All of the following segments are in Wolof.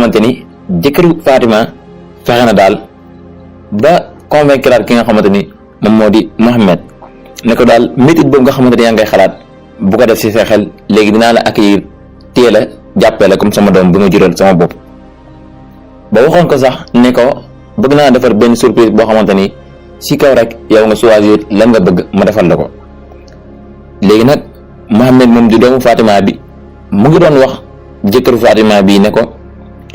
xamante ni jëkkëru Fatima fexe na daal ba convaincre ki nga xamante ni moom moo di Mohamed ne ko daal métit boobu nga xamante ni yaa ngay xalaat bu ko def ci sa xel léegi dinaa la accueillir téye la jàppee la comme sama doom bi ma jural sama bopp. ba waxoon ko sax ne ko bëgg naa defar benn surprise boo xamante ni ci kaw rek yow nga choisir lan nga bëgg ma defal la ko. léegi nag Mohamed moom di doomu Fatima bi mu ngi doon wax jëkkëru Fatima bii ne ko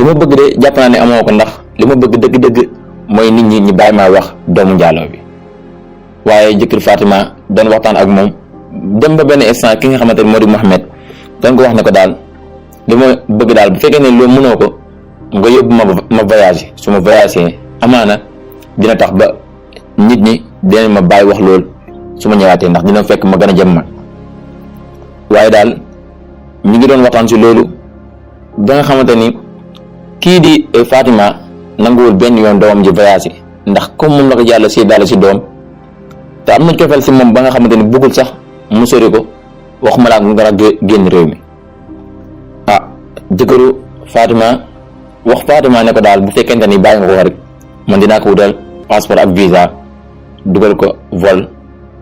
li ma bëgg de jàpp naa ne amoo ko ndax li ma bëgg dëgg-dëgg mooy nit ñi bàyyi maa wax doomu njaaloo bi. waaye jëkkëru Fatima doon waxtaan ak moom dem ba benn instant ki nga xamante ni moo di Mohamed doon ko wax ne ko daal li ma bëgg daal bu fekkee ne loolu mënoo ko nga yóbbu ma voyage su ma voyagé amaana dina tax ba nit ñi dinañ ma bàyyi wax loolu su ma ñëwaatee ndax dina fekk ma gën a jëm mag. waaye daal ñu ngi doon waxtaan si loolu ba nga xamante ni kii di Fatima nanguwul benn yoon doomam ji voyagé ndax comme moom la ko yàlla si daal si doom te am na cofeel si moom ba nga xamante ni bëggul sax mu sori ko waxuma laa nga a génn réew mi. jëkkëru Fatima wax Fatima ne ko daal bu fekkente ni bàyyi nga ko rek man dinaa ko wutal passeport ak visa dugal ko vol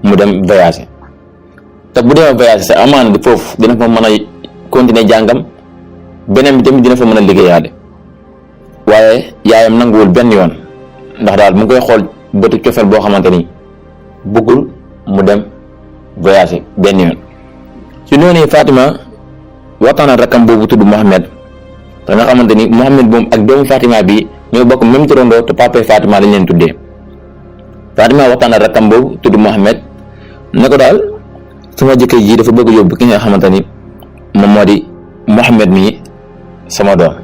mu dem voyager te bu demee voyager sax amaana di foofu dina fa mën a continuer jàngam beneen bi tamit dina fa mën a liggéeyaale. waaye yaayam nanguwul benn yoon ndax daal mu ngi koy xool bëtu cofeel boo xamante ni bëggul mu dem voyager benn yoon. ci noonu Fatima waxtaan ak rakkam boobu tudd Mohamed te nga xamante ni Mohamed moom ak doomu Fatima bi ñoo bokk même turandoo te papa Fatima lañ leen tuddee. Fatima waxtaan ak rakkam boobu tudd Mohamed ne ko daal sama jëkkër ji dafa bëgg yóbbu ki nga xamante ni moom moo di Mohamed mii sama doom.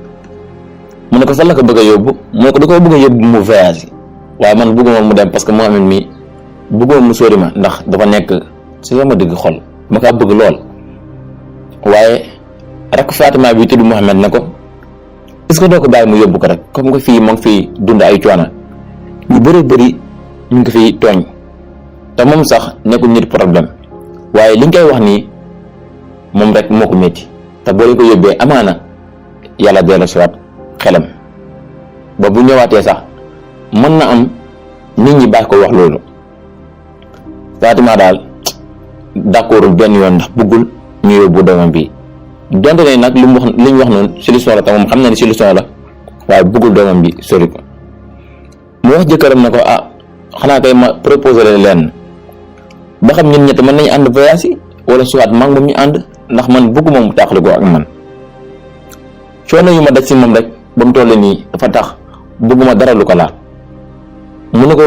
mu ne ko fan la ko bëgg a yóbbu mu ne ko da koo bëgg a yóbbu mu voyage waaye man bëgguma mu dem parce que Mohamed mii bëgguma mu sori ma ndax dafa nekk ci sama digg xol ma kaa bëgg lool. waaye rakk Fatima bi tudd Mohamed ne ko est-ce que doo ko bàyyi mu yóbbu ko rek comme que fii moo ngi fiy dund ay coono yu bëri ñu ngi ko fiy tooñ te moom sax nekkul nit problème waaye li nga koy wax nii moom rek moo ko métti te boo leen ko yóbbee amaana yàlla delloo si waat xelam ba bu ñëwaatee sax mën na am nit ñi baax ko wax loolu. Fatima daal d'accordul benn yoon ndax bëggul ñu yóbbu doomam bi donte ne nag li ñu wax noonu solution la te moom xam na ni solution la waaye bëggul doomam bi sori ko. mu wax jëkkëram ne ko xanaa kay ma proposé leen ba xam ñun ñett mën nañu ànd voyage yi wala soit mag moom ñu ànd ndax man bëgguma mu tàqali ko ak man coono yu ma daj si moom rek ba mu toll nii dafa tax bëgguma dara lu ko laal. mu ne ko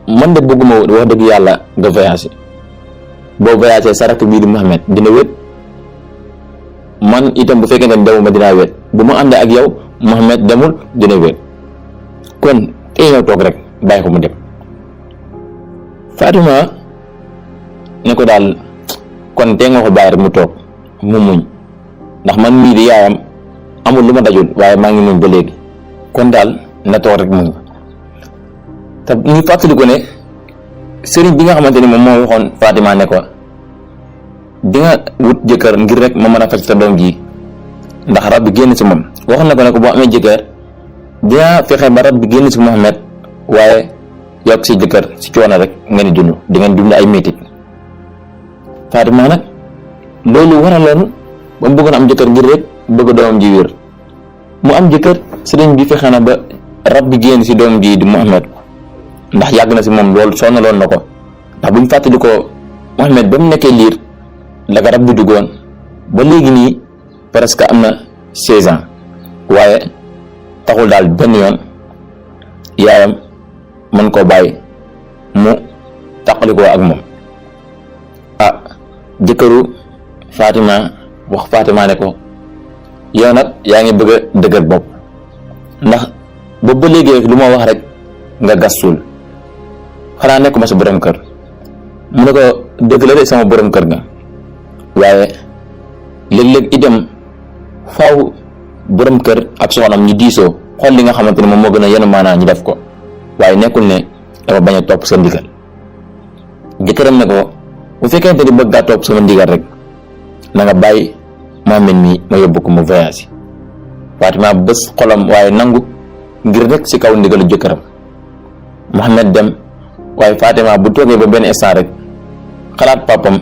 man de bëgguma wax dëgg yàlla nga voyage boo voyagé sa rakk bii di Mohamed dina wét man itam bu fekkente ne demuma dinaa wét bu ma àndee ak yow Mohamed demul dina wét kon tey ñëw toog rek bàyyi ko mu dem. Fatima ne ko daal kon tey nga ko bàyyi rek mu toog mu muñ ndax man mii di yaayam amul lu ma dajul waaye maa ngi muñ ba léegi kon daal na toog rek muñ. te ñu fàttali ko ne sëriñ bi nga xamante ni moom moo waxoon Fatima ne ko di nga wut jëkkër ngir rek ma mën a faj sa doom ji ndax rab bi génn si moom waxoon na ko ne ko boo amee jëkkër dinaa fexe ba rab bi génn si Mohamed waaye yokk si jëkkër si coono rek ngeen di dund di ngeen dund ay métit. Fatima nag loolu waraloon ba mu bëggoon am jëkkër ngir rek bëgg doomam ji wér mu am jëkkër sëriñ bi fexe na ba rab bi génn si doom ji di Mohamed ndax yàgg na si moom loolu sonaloon na ko ndax buñ fàttali ko Mohamed ba mu nekkee liir la ko rab bi duggoon ba léegi nii presque am na 16 ans waaye taxul daal benn yoon yaayam mën koo bàyyi mu taqalikoo ak moom. jëkkëru Fatima wax Fatima ne ko yow nag yaa ngi bëgg a dëgër bopp ndax boobu ba léegi rek lu ma wax rek nga gas suul xanaa nekkuma sa borom kër. mu ne ko dëgg la de sama borom kër nga waaye léeg-léeg itam faaw borom kër ak soxnam ñu diisoo xool li nga xamante ne moom moo gën a yenn maanaa ñu def ko waaye nekkul ne dama bañ a topp sa ndigal. jëkkëram ne ko bu fekkente ni bëgg gaa topp sama ndigal rek na nga bàyyi Mohamed mi ma yóbbu ko mu voyage Fatima bés xolam waaye nangu ngir rek ci kaw ndigalu jëkkëram. Mohamed dem waaye Fatima bu toogee ba benn instant rek xalaat papam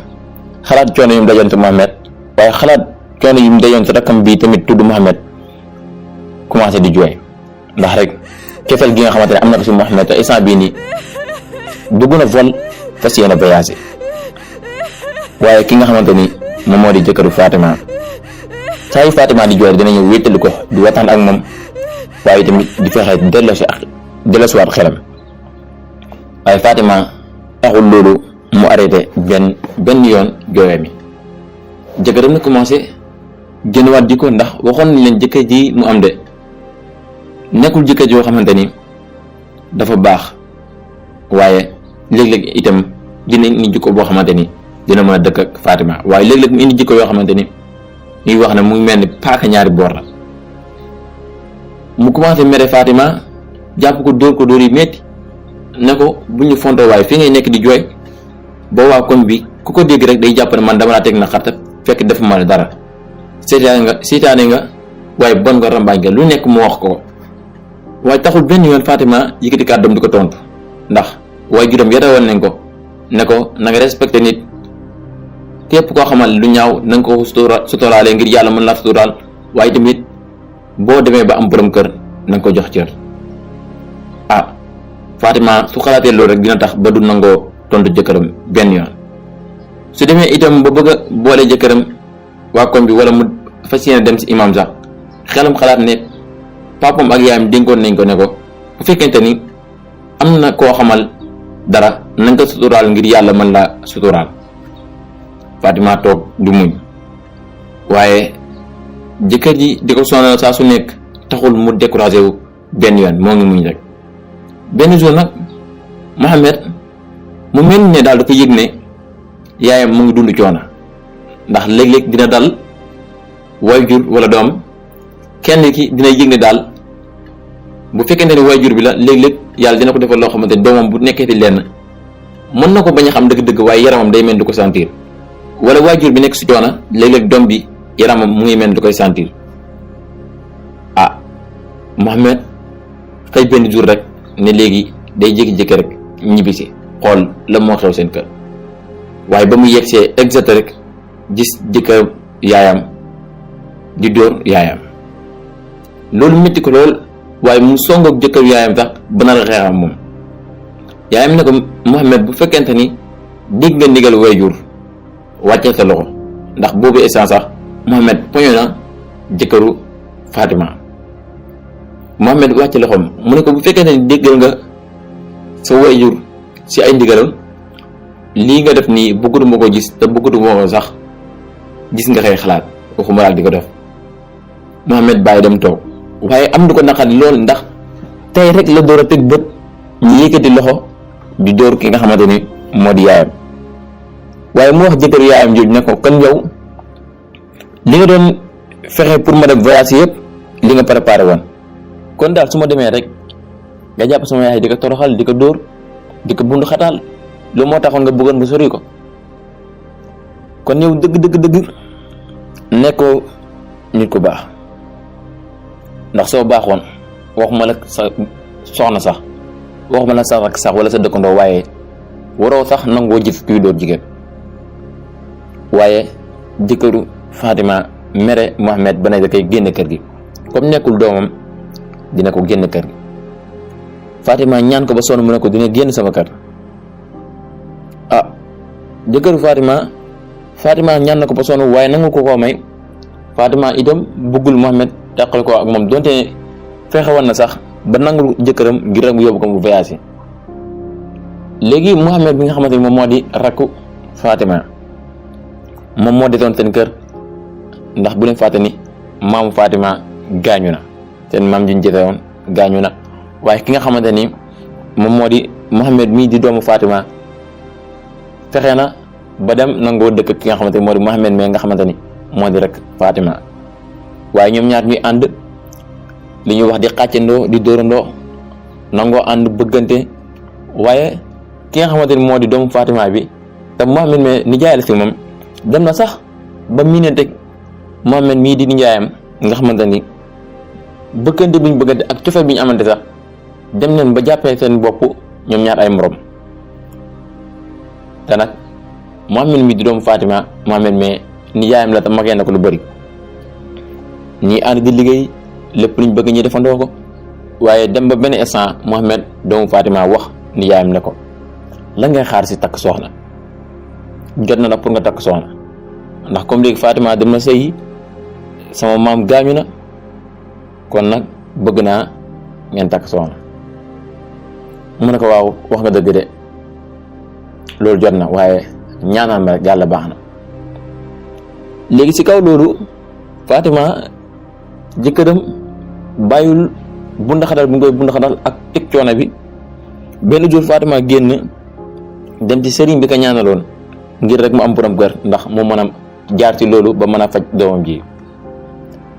xalaat coono yu mu dajoon ci Mohamed waaye xalaat coono yu mu dajoon ci rakkam bii tamit tudd Mohamed commencé di jooy ndax rek cofeel gi nga xamante ne am na ko ci Mohamed te instant bii nii dugg na vol fas yéene voyagé waaye ki nga xamante ni moom moo di jëkkëru Fatima saa yu Fatima di jooy dina ñëw wéttali ko di waxtaan ak moom waaye tamit di fexe delloosiwaat xelam waaye Fatima taxul loolu mu arrêté benn yoon jooyam mi jëkkëram na commencé génnewaat jikko ndax waxoon nañ leen jëkkër ji mu am de nekkul jëkkër joo xamante ni dafa baax waaye léeg-léeg itam dina indi jikko boo xamante ni dina mën a dëkk ak Fatima waaye léeg-léeg mu indi jikko yoo xamante ni ñuy wax ne mu ngi mel ni paaka ñaari boor la. mu commencé mere Fatima jàpp ko dóor yi metti ne ko bu ñu fontoo waaye fii ngay nekk di jooy boo waa koñ bi ku ko dégg rek day jàpp ne man dama laa teg na xarta fekk def ma dara seytaane nga waaye bon nga rambaaj nga lu nekk mu wax ko waaye taxul benn yoon Fatima yëkkati kàddoom di ko tontu ndax waaye juróom yore woon nañ ko ne ko na nga respecté nit képp koo xamal lu ñaaw na nga ko suturaale ngir yàlla mën laa suturaal waaye tamit boo demee ba am borom kër na nga ko jox cër. Fatima su xalaatee loolu rek dina tax ba du nangoo tontu jëkkëram benn yoon su demee itam ba bëgg a boole jëkkëram waa koñ bi wala mu fas yéene dem ci imam sax xelam xalaat ne papam ak yaayam dénkoon nañ ko ne ko bu fekkente ni am na koo xamal dara nañ ko suturaal ngir yàlla mën laa suturaal. Fatima toog du muñ waaye jëkkër ji di ko sonal saa su nekk taxul mu découragé wu benn yoon moo ngi muñ rek. benn jour nag Mohamed mu mel ne daal dafa yëg ne yaayam mu ngi dund coono ndax léeg-léeg dina dal waajur wala doom kenn ki dina yëg ne daal bu fekkente ne waajur bi la léeg-léeg yàlla dina ko defal loo xamante ne doomam bu nekkee fi lenn mën na ko bañ a xam dëgg-dëgg waaye yaramam day mel du ko sentir wala waajur bi nekk si coono léeg-léeg doom bi yaramam mu ngi mel du koy sentir. Mohamed xëy benn jour rek ne léegi day jékki-jékki rek ñibbisi xool la moo xew seen kër waaye ba mu yegsee exact rek gis jëkkër yaayam di dóor yaayam loolu métti ko lool waaye mu songoog jëkkër yaayam sax ba nar a xeexam moom yaayam ne ko Mohamed bu fekkente ni dégg nga ndigal waajur wàcce sa loxo ndax boobu essence sax Mohamed poño na jëkkëru Fatima. Mohamed wàcce loxoom mu ne ko bu fekkente ni déggal nga sa waajur ci ay ndigalam lii nga def nii bëggutuma ko gis te bëggutuma ko sax gis nga xëy xalaat waxuma laal di ko def. Mohamed bàyyi dem toog waaye am du ko naqari lool ndax tey rek la door a tëg bët ñu yëkkati loxo di dóor ki nga xamante ni moo di yaayam waaye mu wax jëkkër yaayam jooju ne ko kon yow li nga doon fexe pour ma dem voyage yëpp li nga préparé woon kon daal su ma demee rek nga jàpp sama yaay di ko toroxal di ko dóor di ko bundu xataal loolu moo taxoon nga bëggoon nga sori ko kon yow dëgg nekkoo nit ku baax ndax soo baaxoon waxuma la sa soxna sax waxuma la sa rak sax wala sa dëkkandoo waaye waroo sax nangoo jëf kuy dóor jigéen waaye jëkkëru Fatima mere Mohamed ba ne da koy génn kër gi comme nekkul doomam dina ko génn kër gi Fatima ñaan ko ba sonn mu ne ko dina génn sama kër jëkkëru Fatima ñaan na ko ba sonn waaye nangu ko koo may Fatima itam bëggul Mohamed teqal ko ak moom donte fexe woon na sax ba nangul jëkkëram ngir rek mu yóbbu ko mu voyage léegi Mohamed bi nga xamante ni moom moo di rakku Fatima moom moo desoon seen kër ndax bu leen fàtte ni maamu Fatima gaañu na seen maam ji ñu jëte woon gaañu na waaye ki nga xamante ni moom moo di Mohamed mii di doomu Fatima fexe na ba dem nangoo dëkk ki nga xamante ni moo di Mohamed mais nga xamante ni moo di rek Fatima waaye ñoom ñaar ñuy ànd li ñuy wax di xàccandoo di dóorandoo nangoo ànd bëggante waaye ki nga xamante ni moo di doomu Fatima bi te Mohamed mais nijaay la si moom dem na sax ba miinante Mohamed mii di nijaayam nga xamante ni bëggante bi ñu bëggante ak cofeel bi ñu amante sax dem nañ ba jàppee seen bopp ñoom ñaar ay morom. te nag Mouhamed mi di doomu Fatima Mouhamed mais ni yaayam la te magee na ko lu bëri ñii ànd di liggéey lépp luñ bëgg ñi defandoo ko waaye dem ba benn instant Mouhamed doomu Fatima wax ni yaayam ne ko la ngay xaar si takk soxna jot na nag pour nga takk soxna ndax comme léegi Fatima dem na sëyi sama maam gaañu na kon nag bëgg naa ngeen takk soxna mu ne ko waaw wax nga dëgg de loolu jot na waaye ñaanal ma rek yàlla baax na. léegi ci kaw loolu Fatima jëkkëram bàyyul bundaxatal bu ngoy bundaxatal ak teg coono bi benn jour Fatima génn dem ci sëriñ bi ko ñaanaloon ngir rek mu am borom kër ndax mu mën a jaar ci loolu ba mën a faj doomam ji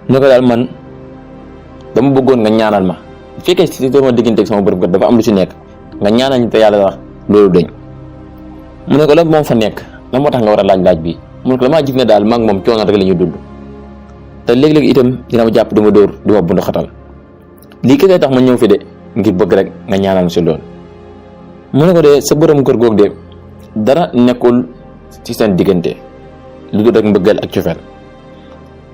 ne ko daal man dama bëggoon nga ñaanal ma bu fekkee ci sama diggante ak sama borom kër dafa am lu ci nekk nga ñaanal ñu te yàlla wax loolu dañ mu ne ko lan moom fa nekk lan moo tax nga war a laaj bi mu ne ko damaa gis ne daal maag moom coono rek la ñuy dund te léeg-léeg itam dina ma jàpp duma dóor duma bund xatal lii kese tax ma ñëw fi de ngir bëgg rek nga ñaanal si loolu. mu ne ko de sa borom kër goog de dara nekkul ci seen diggante lu dul rek mbëggal ak cofeel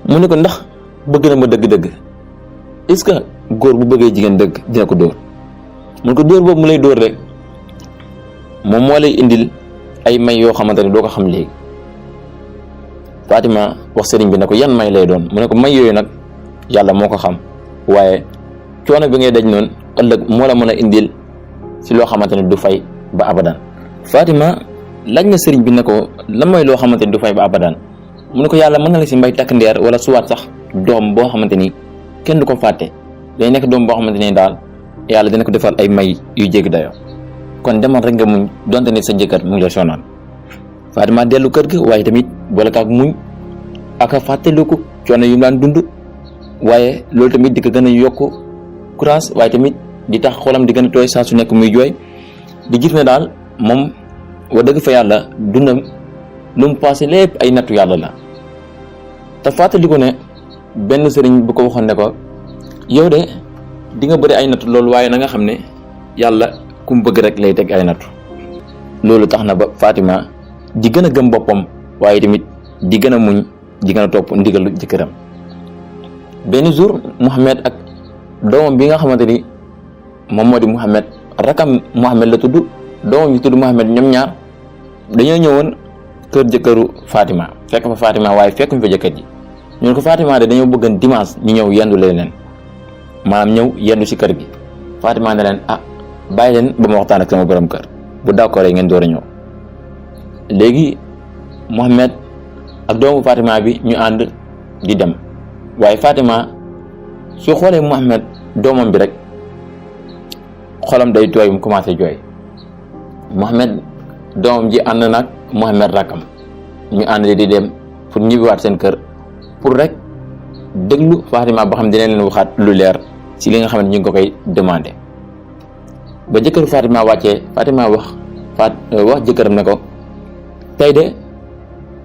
mu ne ko ndax bëgg na ma dëgg-dëgg est-ce que góor bu bëggee jigéen dëgg dina ko dóor mu ne ko dóor boobu mu lay dóor rek moom moo lay indil ay may yoo xamante ne doo ko xam léegi. Fatima wax sëriñ bi ne ko yan may lay doon mu ne ko may yooyu nag yàlla moo ko xam waaye coono bi ngay daj noonu ëllëg moo la mën a indil si loo xamante ne du fay ba abadan. Fatima laaj na sëriñ bi ne ko lan mooy loo xamante ni du fay ba abadan mu ne ko yàlla mën na la si mbay takk ndeer wala suwaat sax doom boo xamante ni kenn du ko fàtte day nekk doom boo xamante ni daal yàlla dina ko defal ay may yu jéggi dayoo kon demal rek nga muñ donte ne sa jëkkër mu ngi la sonal. Fatima dellu kër ga waaye tamit boole kaak muñ ak a fàttaliku coono yu mu daan dund waaye loolu tamit di ko gën a yokk courage waaye tamit di tax xolam di gën a tooy saa su nekk muy jooy di gis ne daal moom wa dëgg fa yàlla dundam lu mu passé lépp ay nattu yàlla la. te fàttaliku ne benn sëriñ bu ko waxoon ne ko yow de di nga bëri ay nattu loolu waaye na nga xam ne yàlla ku mu bëgg rek lay teg ay nattu. loolu tax na ba Fatima di gën a gëm boppam waaye tamit di gën a muñ di gën a topp ndigalu jëkkëram. benn jour Mouhamed ak doomam bi nga xamante ni moom moo di Mouhamed rakam Mouhamed la tudd doomam bi tudd Mouhamed ñoom ñaar dañoo ñëwoon kër jëkkëru Fatima fekk fa Fatima waaye fekkuñ fa jëkkër ji ñu ne ko Fatima de dañoo bëggan dimanche ñu ñëw yendu leen maanaam ñëw yendu ci kër gi. Fatima ne leen bàyyi leen ba ma waxtaan ak sama borom kër bu d'accord ngeen door a ñëw. léegi Mouhamed ak doomu Fatima bi ñu ànd di dem waaye Fatima soo xoolee Mouhamed doomam bi rek xolam day tooy mu commencé jooy. Mouhamed doomam ji ànd nag Mouhamed rakkam ñu ànd di dem pour ñibbiwaat seen kër pour rek déglu Fatima ba xam dina leen waxaat lu leer ci li nga xam ne ñu ngi ko koy demandé. ba jëkkëru Fatima wàccee Fatima wax jëkkëram ne ko tey de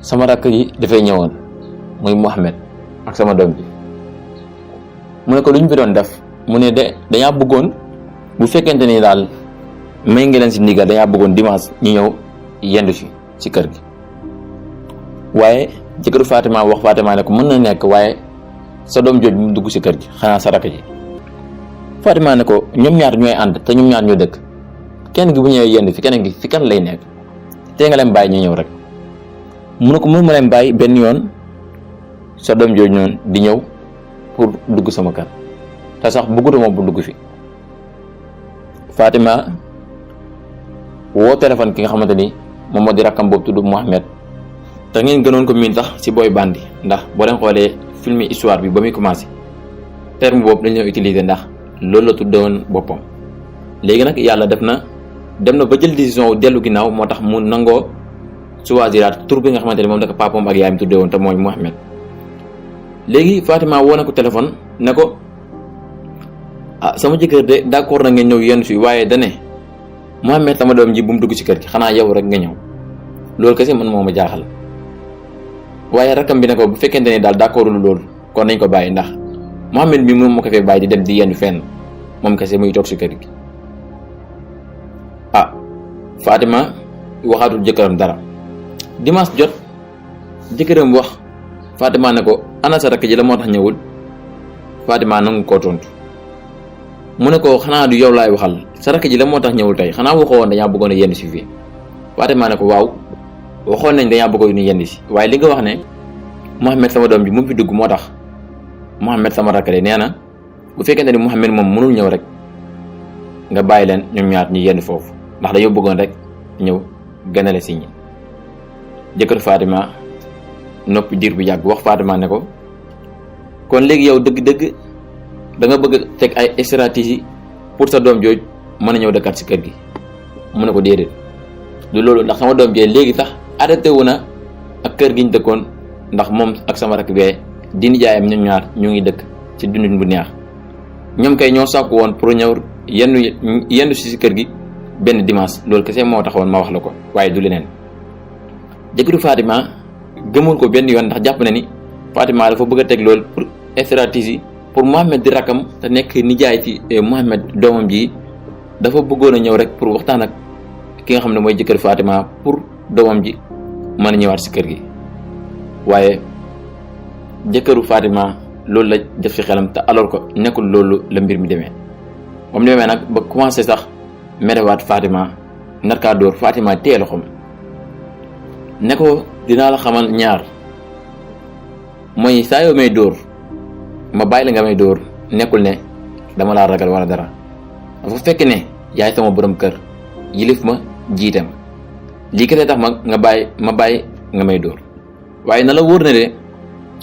sama rakk yi dafay ñëwoon muy Mouhamed ak sama doom bi mu ne ko lu ñu fi doon def mu ne de dañaa bëggoon bu fekkente ni daal may ngi leen si ndigal dañaa bëggoon dimanche ñu ñëw yendu ci kër gi. waaye jëkkëru Fatima wax Fatima ne ko mën na nekk waaye sa doom jooj mu dugg si kër gi xanaa sa rakk ji. Fatima ne ko ñoom ñaar ñooy ànd te ñoom ñaar ñoo dëkk kenn gi bu ñëwee yendu fi keneen gi fi kan lay nekk te nga leen bàyyi ñu ñëw rek. mu ne ko mën ma leen bàyyi benn yoon sa doom jooju noonu di ñëw pour dugg sama kër te sax bëggutuma bu dugg fi. Fatima woo téléphone ki nga xamante ni moom moo di rakkam boobu tudd Mouhamed te ngeen gënoon ko miin sax ci Boy Bandi ndax boo leen xoolee film histoire bi ba muy commencé terme boobu dañ leen utiliser ndax loolu la tuddoon boppam. léegi nag yàlla dem na ba jël décision dellu ginnaaw moo tax mu nangoo choisiraat tur bi nga xamante ni moom nag papaam ak yaayam tuddee woon te mooy Mouhamed. léegi Fatima woo na ko téléphone ne ko sama jëkkër de d'accord na ngeen ñëw yenn si waaye dane Mouhamed sama doom ji bu mu dugg ci kër gi xanaa yow rek nga ñëw loolu kese man moo ma jaaxal. waaye rakam bi ne ko bu fekkente ni daal d'accordul loolu kon nañ ko bàyyi ndax Mohamed mi moom moo ko fee bàyyi di dem di yenn fenn moom kese muy toog si kër gi. Fatima waxaatul jëkkëram dara. Dimanche jot jëkkëram wax Fatima ne ko ana sa rakk ji la moo tax ñëwul. Fatima nangu koo tontu mu ne ko xanaa du yow laay waxal sa rakk ji la moo tax ñëwul tey xanaa waxoo woon dañaa bëggoon a yenn si fii. Fatima ne ko waaw waxoon nañ dañaa bëggoon ñu yenn si waaye li nga wax ne Mohamed sama doom ji mu fi dugg moo tax Mohamed sama rakk de nee na bu fekkente ni Mohamed moom mënul ñëw rek nga bàyyi leen ñoom ñaar ñu yenn foofu ndax dañoo bëggoon rek ñëw gënale si ñi. jëkkër Fatima noppi diir bu yàgg wax Fatima ne ko kon léegi yow dëgg-dëgg da nga bëgg teg ay stratégie pour sa doom jooj mën a ñëw dëkkaat si kër gi. mu ne ko déedéet du loolu ndax sama doom jooj léegi sax arrêté wu na ak kër gi ñu dëkkoon ndax moom ak sama rakk bee di nijaayam ñoom ñaar ñu ngi dëkk ci dundin bu neex. ñoom kay ñoo sàkku woon pour ñëw yendu si kër gi benn dimanche loolu kese moo taxoon ma wax la ko waaye du leneen. jëkkëru Fatima gëmul ko benn yoon ndax jàpp na ni Fatima dafa bëgg a teg loolu pour stratégie pour Mohamed di rakkam te nekk nijaay ci Mohamed doomam ji dafa bëggoon a ñëw rek pour waxtaan ak ki nga xam ne mooy jëkkëru Fatima pour doomam ji mën a ñëwaat si kër gi. waaye jëkkëru Fatima loolu la def ci xelam te alors ko nekkul loolu la mbir mi demee ba mu demee nag ba commencé sax merewaat Fatima narkaa dóor Fatima téye loxoom ne ko dinaa la xamal ñaar mooy saa yoo may dóor ma bàyyi la nga may dóor nekkul ne dama laa ragal wala dara dafa fekk ne yaay sama borom kër yilif ma jiitam lii kese tax ma bàyyi nga may dóor waaye na la wóor ne de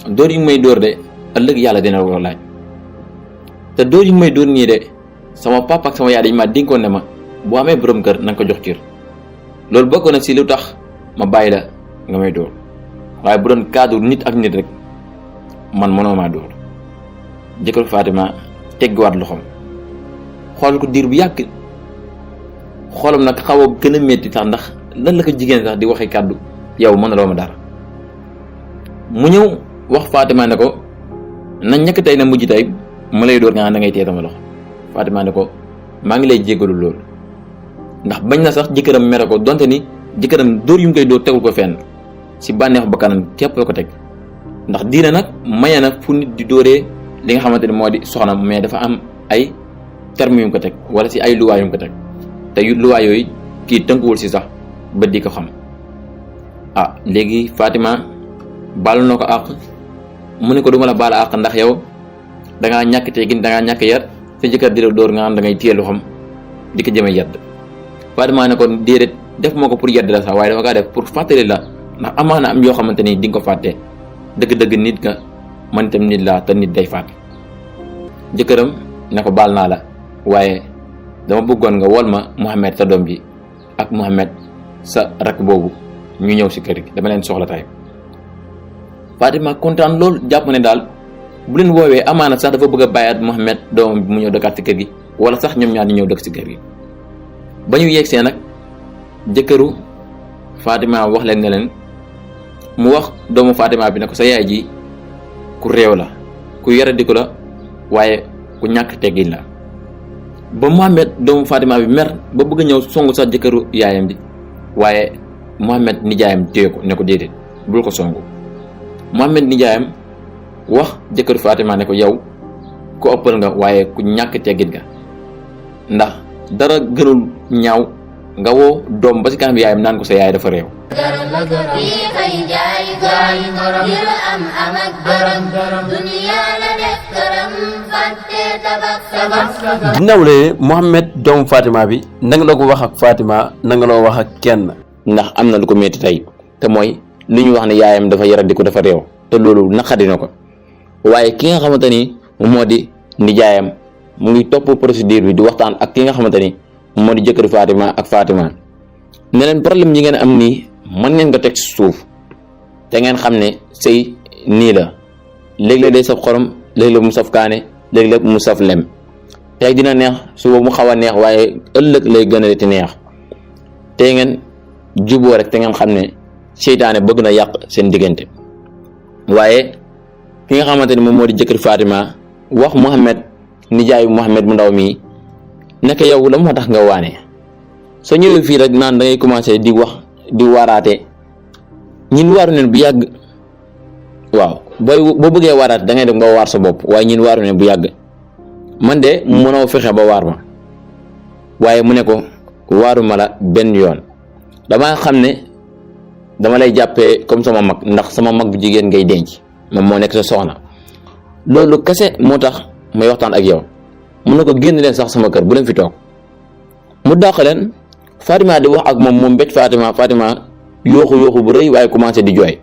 dóor yi may dóor de ëllëg yàlla dina war a laaj te dóor yi may dóor nii de sama papa ak sama yaay dañ ma dénkoon ne ma boo amee borom kër na nga ko jox cër loolu bokk na si lu tax ma bàyyi la nga may dóor waaye bu doon cadre nit ak nit rek man mënoo maa dóor. jëkkër Fatima teggiwaat loxoom xool ko diir bu yàgg xoolam nag xaw a gën a métti sax ndax lan la ko jigéen sax di waxee kàddu yow mënuloo ma dara. mu ñëw wax Fatima ne ko nañ ñekk tey na mujj tey ma lay dóor nga da ngay téye sama loxo. Fatima ne ko maa ngi lay jéggalu loolu ndax bañ na sax jëkkëram mere ko donte ni jëkkëram dóor yu mu koy dóor tegul ko fenn si bànneexu bakkanam képp la ko teg ndax diina nag maye na fu nit di dóoree li nga xamante ni moo di soxnam mais dafa am ay termes yu mu ko teg wala si ay luwaay yu mu ko teg te luwaay yooyu kii tënkuwul si sax ba di ko xam. léegi Fatima baal na ko àq mu ne ko duma la baal àq ndax yow dangaa ñàkk teggin dangaa ñàkk yar sa jëkkër di la dóor nga am da ngay téye loxoom di ko jëme yedd. Fatima ne ko déedéet def moo ko pour yedd la sax waaye dafa kaa def pour fàttali la ndax amaana am yoo xamante ni di nga ko fàtte dëgg-dëgg nit nga man itam nit laa te nit day fàtte. jëkkëram ne ko baal naa la waaye dama bëggoon nga wol ma Mohamed sa doom ji ak Mohamed sa rakk boobu ñu ñëw si kër gi dama leen soxla tay. Fatima kontaan lool jàpp ne daal bu leen woowee amaana sax dafa bëgg a bàyyaat Mohamed doomam bi mu ñëw dëkkaat si kër gi wala sax ñoom ñaar ñu ñëw dëkk si kër gi. ba ñu yegsee nag jëkkëru Fatima wax leen ne leen mu wax doomu Fatima bi ne ko sa yaay ji ku réew la ku yaradiku la waaye ku ñàkk teggin la. ba Mohamed doomu Fatima bi mer ba bëgg ñëw songu sax jëkkëru yaayam bi waaye Mohamed nijaayam téye ko ne ko déedéet bul ko songu. Mohamed nijaayam wax jëkkëru Fatima ne ko yow ku ëppal nga waaye ku ñàkk teggin nga ndax dara gënul ñaaw nga woo doom ba ci kanam yaayam naan ko sa yaay dafa réew. nawle Mohamed doomu Fatima bi nanga la ko wax ak Fatima nanga loo wax ak kenn. ndax am na lu ko métti tey te mooy li ñu wax ne yaayam dafa yaradiku dafa réew te loolu naqari na ko waaye ki nga xamante ni moo di nijaayam mu ngi topp procédure bi di waxtaan ak ki nga xamante ni moo di jëkkër Fatima ak Fatima ne leen problème yi ngeen am nii mën ngeen ko teg ci suuf te ngeen xam ne sëy nii la léeg-léeg day saf xorom léeg-léeg mu saf kaane léeg-léeg mu saf lem tey dina neex suba mu xaw a neex waaye ëllëg lay gën a ti neex te ngeen juboo rek te ngeen xam ne seytaane bëgg na yàq seen diggante. waaye ki nga xamante ni moom moo di jëkkër Fatima wax Mouhamed nijaayu Mouhamed mu ndaw mii nekk yow la moo tax nga waane soo ñëwee fii rek naan da ngay commencé di wax di waaraate ñin waaru neen bu yàgg waaw boo bëggee waaraate da ngay dem nga waar sa bopp waaye ñin waaru neen bu yàgg man de mënoo fexe ba waar ma waaye mu ne ko waaruma la benn yoon dama xam ne dama lay jàppee comme sama mag ndax sama mag bu jigéen ngay denc moom moo nekk sa soxna loolu kese moo tax may waxtaan ak yow mun na ko génn leen sax sama kër bu leen fi toog mu dàq leen Fatima di wax ak moom mbéj Fatima yooxu bu rëy waaye commencé di jooy